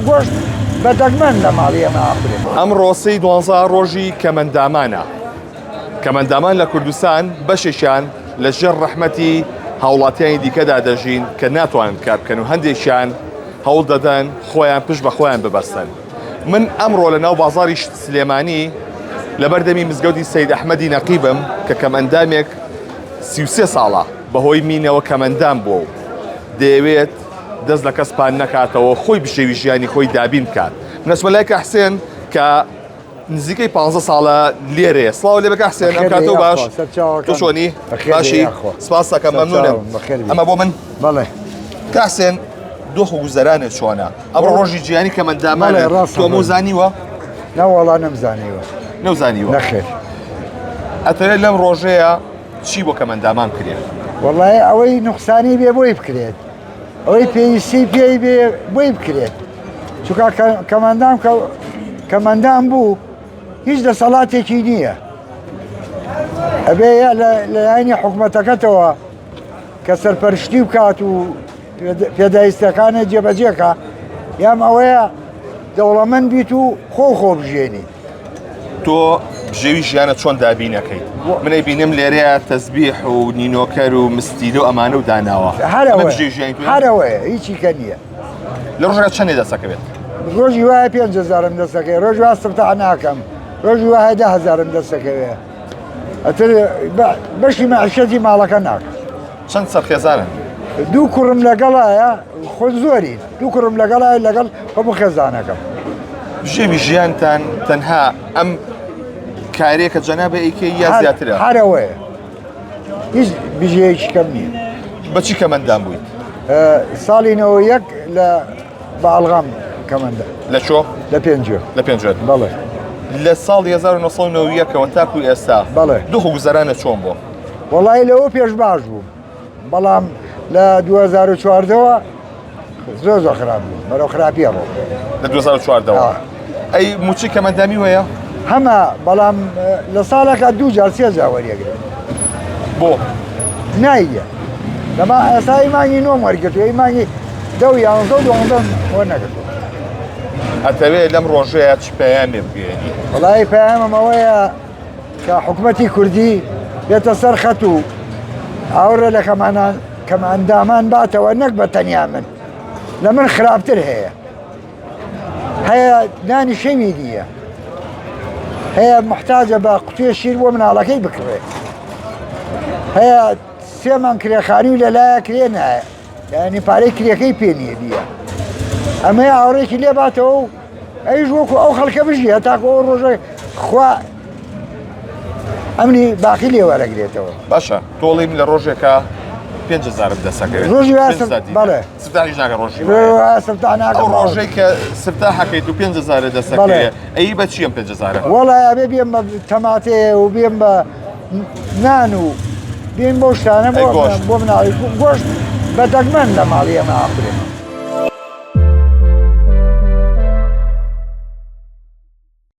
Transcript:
گۆشت بە دەگمەن لە ماڵی ئێمە ئاخورێت. ئەمڕۆ سێی دوانزە ڕۆژی کەمەندامانە. کەمەندامان لە کوردستان بەشێکیان لە ژێر ڕەحمەتی هاوڵاتیانی دیکەدا دەژین کە ناتوانن کار بکەن و هەندێکیان هەوڵ دەدەن خۆیان پشت بە خۆیان ببەستن. من ئەمڕۆ لە ناو بازاڕی سلێمانی لەبەردەمی مزگەوتی سەید ئەحمەدی نەقیبم کە کەمئەندامێک 33 ساڵە بەهۆی مینەوە کەمئەندام بووە و دەیەوێت دەست لە کەس پان نەکاتەوە خۆی بژێوی ژیانی خۆی دابین بکات. من ئەچمە لای کاک حسێن کە نزیکەی پ ساڵە لێرەیە. سڵاو لێ بکە حسێن، ئەم کاتەو باش. تۆ چۆنی؟ باشی؟ سپاس دەکەم، مەمنونم. ئەمە بۆ من؟ بەڵێ. کاک حسێن دۆخ و گوزەرانێ چۆنە؟ ئەمڕۆ ڕۆژی جیهانی کەمەندامانە، تۆ مو زانیوە؟ نەوەڵا نەمزانیوە. نەوزانیوە؟ نەخێر. ئەتەوێت لەم ڕۆژەیە چی بۆ کەمەندامان بکرێت؟ وەڵای ئەوەی نوقسانی بێ بۆی بکرێت، ئەوەی پێویستی پێی بێ بۆی بکرێت، چونکە کەمەندام کە کەمەندام بوو هیچ دەسەڵاتێکی نییە، ئەبێ یا لە لایەنی حکومەتەکەتەوە کە سەرپەرشتی بکات و پێداویستەکانە جێبەجێکە، یام ئەوەیە دەوڵەمەند بیت و خۆ خۆ بژێنی. تۆ بژێوی ژیانە چۆن دابینەکەیت؟ منەی بینم لێرەیە تەزبیح و نینۆکەر و مستیلە و ئەمانە و داناوە. هەرەوەیە هیچی کە نییە. لە ڕۆژێکا چەندێ دەستەکەوێت؟ ڕۆژی وایە 5000م دەستەکەی، ڕۆژ وا سفتاح ناکەم، ڕۆژی وایە 10000م دەستەکەوێ. ئەتر بەشی مەعیشەتی ماڵەکە ناکەم. چەند سەر خێزانن؟ دوو کوڕم لەگەڵایە، خۆ زۆرین، دوو کوڕم لەگەڵایە لەگەڵ هەموو خێزانەکەم. بژێوی ژیانتان تەنها ئەم کارەیە کە جەنابە ئەیکەی یا زیاترە؟ هەر ئەوەیە، هیچ بژێویەکی کەم نییە. بە چی کەمەندام بوویت؟ ساڵی 91 لە باڵغام کەمەندە. لە چۆ؟ لە پێنجوێن. لە پێنجوێن. بەڵێ. لە ساڵی 1991ەوە تاکو ئێستا بەڵێ. دۆخ و گوزەرانە چۆن بووە؟ وەڵی لەوە پێش باش بوو، بەڵام لە 2014ەوە زۆر زۆر خراپ بوو، بەرەو خراپیە ڕۆ. لە 2014ەوە ئەی موچەی کەمەندامی وەیە؟ هەمە، بەڵام لە ساڵێکا دوو جار سێ جار وەریەگرێت. بۆ؟ نایە. لەما ئێستا ئی مانگی نۆم وەرگرتووە، ئی مانگی دە و یانزە و دوانزەم وەرنەگرتووە. ئەتەوێ لەم ڕۆژەیە چ پەیامێ بگەیەنی؟ وەڵی پەیامم ئەوەیە کە حکومەتی کوردی بێتە سەر خەت و ئاوڕێ لە کەمانان کەمئەندامان باتەوە، نەک بە تەنیا من، لە من خراپتر هەیە، هەیە نانی شەوی نییە، هەیە محتاجە بە قوتێ شیر بۆ مناڵەکەی بکڕێ، هەیە سێ مانگ کرێخانی و لەلایە کرێ نایە، یعنی پارەی کرێکەی پێ نییە بیە. ئەمەیە ئاوڕێکی لێ باتەوە و ئەویش وەکو ئەو خەڵکە بژی هەتاکو ئەو ڕۆژە خوا ئەمنی باقی لێ وەرەگرێتەوە. باشە تۆڵیم لە ڕۆژێکە 5000م دەسەکەوێت. ڕۆژی وا بەڵێ. سفتاحیش ناکە ڕۆژی سفتاح ناکە. ئەو ڕۆژەی کە سفتاحەکەیت و 5000 دەسەکەوێت ئەی بە چی ئەم 5000؟ وەڵا ئەبێ بێم بە تەماتێ و بێم بە نان و بێن بەو شتانە بۆ مناڵی. گۆشت بە دەگمەن لە ماڵی ئێمە ئاخورێت.